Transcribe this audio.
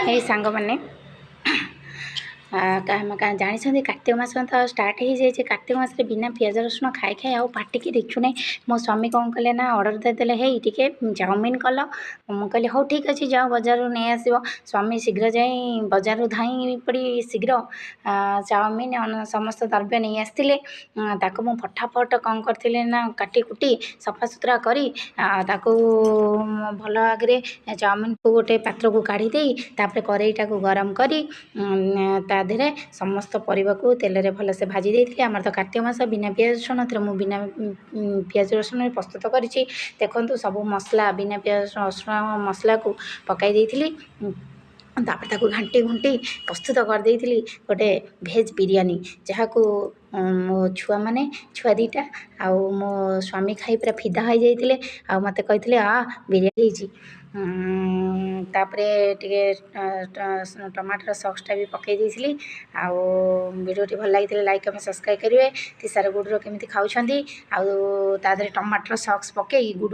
ଏଇ ସାଙ୍ଗମାନେ, ଜାଣିଛନ୍ତି, କାର୍ତ୍ତିକ ମାସ ତ ଷ୍ଟାର୍ଟ ହେଇଯାଇଛି। କାର୍ତ୍ତିକ ମାସରେ ବିନା ପିଆଜ ରସୁଣ ଖାଇ ଖାଇ ଆଉ ପାଟିକି ରୁଚୁନାହିଁ। ମୋ ସ୍ୱାମୀ କ'ଣ କଲେ ନା ଅର୍ଡ଼ର ଦେଇଦେଲେ, "ହେଇ, ଟିକେ ଚାଉମିନ୍ କଲ।" ମୁଁ କହିଲି, "ହଉ, ଠିକ୍ ଅଛି, ଯାଅ ବଜାରରୁ ନେଇ ଆସିବ।" ସ୍ୱାମୀ ଶୀଘ୍ର ଯାଇ ବଜାରରୁ ଧାଇଁ ପଡ଼ି ଶୀଘ୍ର ଚାଉମିନ୍ ସମସ୍ତ ଦ୍ରବ୍ୟ ନେଇ ଆସିଥିଲେ। ତାକୁ ମୁଁ ଫଟାଫଟ କ'ଣ କରିଥିଲି ନା କାଟି କୁଟି ସଫାସୁତୁରା କରି ତାକୁ ଭଲ ଆଗରେ ଚାଉମିନ୍କୁ ଗୋଟେ ପାତ୍ରକୁ କାଢ଼ି ଦେଇ, ତାପରେ କରେଇଟାକୁ ଗରମ କରି ତା ଦେହରେ ସମସ୍ତ ପରିବାକୁ ତେଲରେ ଭଲସେ ଭାଜି ଦେଇଥିଲି। ଆମର ତ କାର୍ତ୍ତିକ ମାସ ବିନା ପିଆଜ ରସୁଣ, ଏଥିରେ ମୁଁ ବିନା ପିଆଜ ରସୁଣରେ ପ୍ରସ୍ତୁତ କରିଛି। ଦେଖନ୍ତୁ, ସବୁ ମସଲା, ବିନା ପିଆଜ ରସୁଣ ମସଲାକୁ ପକାଇ ଦେଇଥିଲି। ତାପରେ ତାକୁ ଘାଣ୍ଟି ଘୁଣ୍ଟି ପ୍ରସ୍ତୁତ କରିଦେଇଥିଲି ଗୋଟେ ଭେଜ୍ ବିରିୟାନୀ, ଯାହାକୁ ମୋ ଛୁଆମାନେ, ଛୁଆ ଦୁଇଟା ଆଉ ମୋ ସ୍ୱାମୀ ଖାଇ ପୁରା ଫିଦା ହେଇଯାଇଥିଲେ ଆଉ ମୋତେ କହିଥିଲେ, "ଆ ବିରିୟାନୀ ହେଇଛି।" ତାପରେ ଟିକେ ଟମାଟର ସସ୍ଟା ବି ପକାଇ ଦେଇଥିଲି। ଆଉ ଭିଡ଼ିଓଟି ଭଲ ଲାଗିଥିଲେ ଲାଇକ୍, କମେଣ୍ଟ, ସବସ୍କ୍ରାଇବ୍ କରିବେ। ତିସାର ଗୁଡ଼ର କେମିତି ଖାଉଛନ୍ତି ଆଉ ତା ଦେହରେ ଟମାଟର ସସ୍ ପକାଇ ଗୁଡ଼ୁ।